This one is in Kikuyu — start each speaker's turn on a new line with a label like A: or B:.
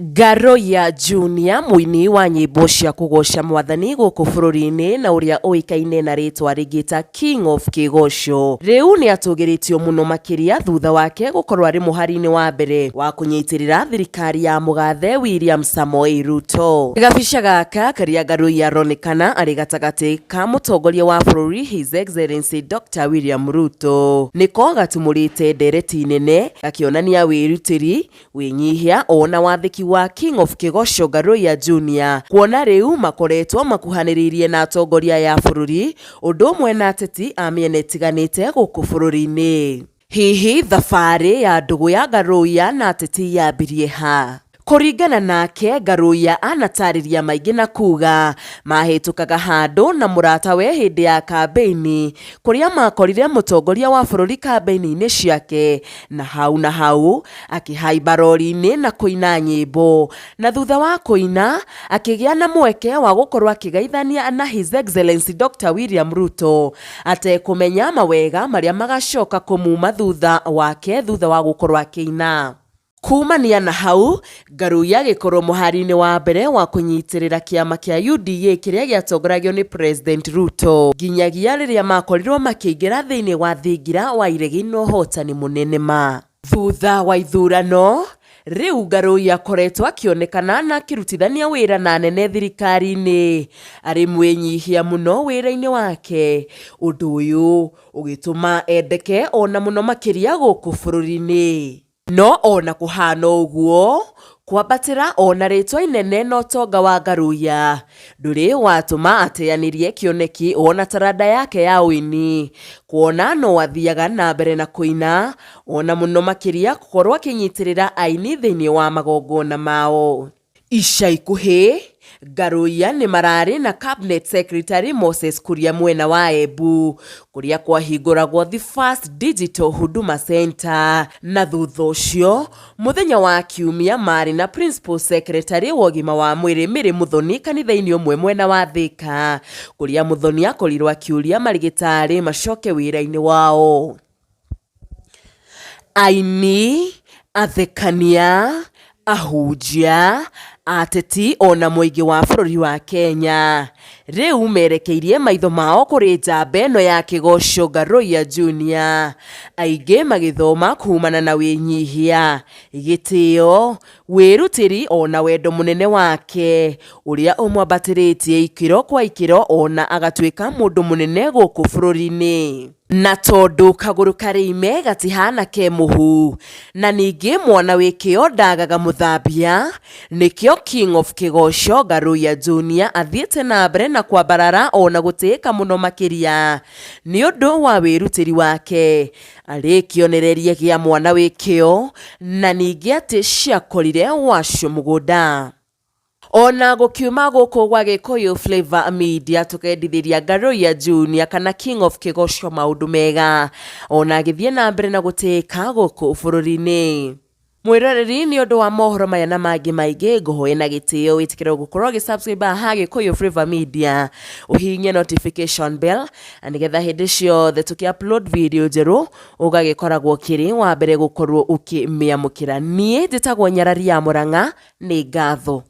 A: Ngaroia Junior, mũini wa nyĩmbo cia kũgoca mwathani gũkũ bũrũri-inĩ na ũrĩa ũĩkaine na rĩtwa rĩngĩ ta King of Kĩgoco, rĩu nĩatũgĩrĩtio mũno makĩria thutha wake gũkorwo arĩ mũhari-inĩ wa mbere wa kũnyitĩrĩra thirikari ya mũgathe William Samoei Ruto. Gabica gaka karĩa Ngaroia aronekana arĩ gatagatĩ ka mũtongoria wa bũrũri His Excellency Dr William Ruto nĩko gatumũrĩte ndereti nene gakĩonania wĩrutĩri Wĩnyihia o na wathĩki wa King of Kĩgoco Ngaruiya Junior kuona rĩu makoretwo makuhanĩrĩirie na atongoria aya a bũrũri ũndũ ũmwe na ateti a mĩena ĩtiganĩte gũkũ bũrũri-inĩ. Hihi thabarĩ ya ndũgũ ya Ngaruiya na ateti yambirie ha? Kũringana nake, Ngaruiya anatarĩria maingĩ na kuga mahĩtũkaga handũ na mũratawe hĩndĩ ya kambĩini kũrĩa makorire mũtongoria wa bũrũri kambĩini-inĩ ciake na hau na hau akĩhaimba rori-inĩ na kũina nyĩmbo, na thutha wa kũina akĩgĩa na mweke wa gũkorwo akĩgeithania na His Excellency Doctor William Ruto atekũmenya mawega marĩa magacoka kũmuma thutha wake thutha wa gũkorwo akĩina. Kumania na hau, Ngarui agĩkorwo mũhari-inĩ wa mbere wa kũnyitĩrĩra kĩama kĩa UDA kĩrĩa gĩatongoragio nĩ President Ruto nginyagia rĩrĩa makorirwo makĩingĩra thĩinĩ wa thingira wa iregi na ũhotani mũnene ma. Thutha wa ithurano, rĩu Ngarui akoretwo akĩonekana na akĩrutithania wĩra na anene thirikari-inĩ arĩ mwĩnyihia mũno wĩra-inĩ wake, ũndũ ũyũ ũgĩtũma endeke ona mũno makĩria gũkũ bũrũri-inĩ. No o na kũhana ũguo, kwambatĩra o na rĩtwa inene na ũtonga wa Ngaruiya ndũrĩ watũma ateanĩrie kĩoneki o na taranda yake ya ũini, kuona no athiaga na mbere na kũina, o na mũno makĩria gũkorwo akĩnyitĩrĩra aini thĩinĩ wa magongona mao. Ica ikuhĩ, Ngaruiya nĩ mararĩ na Cabinet Secretary Moses Kuria mwena wa Embu kũrĩa kwahingũragwo the first digital Huduma Center na thutha ũcio mũthenya wa Kiumia marĩ na Principal Secretary wa ũgima wa mwĩrĩ Mary Muthoni kanitha-inĩ ũmwe mwena wa Thika kũrĩa Muthoni akorirwo akĩũria marigĩtarĩ macoke wĩra-inĩ wao. Aini, athekania, ahunjia, ateti ona mũingĩ wa bũrũri wa Kenya rĩu merekeirie maitho mao kũrĩ njamba ĩno ya kĩgoco Ngaruiya Junior, aingĩ magĩthoma kumana na wĩnyihia, gĩtĩo, wĩrutĩri ona wendo mũnene wake ũrĩa ũmwambatĩrĩtie ikĩro kwa ikĩro ona agatuĩka mũndũ mũnene gũkũ bũrũri-inĩ. Na tondũ kagũrũ karĩ ime gatihana ke mũhu, na ningĩ mwana wĩ kĩo ndagaga mũthambia, nĩkĩo King of Kĩgoco Ngaruiya Junior athiĩte na mbere na kwambarara ona gũtĩĩka mũno makĩria nĩ ũndũ wa wĩrutĩri wake arĩ kĩonereria gĩa mwana wĩ kĩo na ningĩ atĩ ciakorire wacio mũgũnda. Ona gũkiuma gũkũ gwa Gĩkũyũ Flavour Media tũkendithĩria Ngaruiya Junior kana King of Kĩgoco maũndũ mega ona agĩthiĩ na mbere na gũtĩĩka gũkũ bũrũri-inĩ. Mwĩroreri nĩ ũndũ wa mohoro maya na mangĩ maingĩ ngũhoe na gĩtĩo wĩtĩkĩre gũkorwo ũgĩ subscribe haha Gĩkũyũ Flavour Media ũhihinye notification bell na nĩgetha hĩndĩ ciothe tũkĩ upload video njerũ ũgagĩkoragwo ũkĩrĩ wa mbere gũkorwo ũkĩmĩamũkĩra. Niĩ njĩtagwo Nyarari ya Mũrang'a. Nĩ ngatho.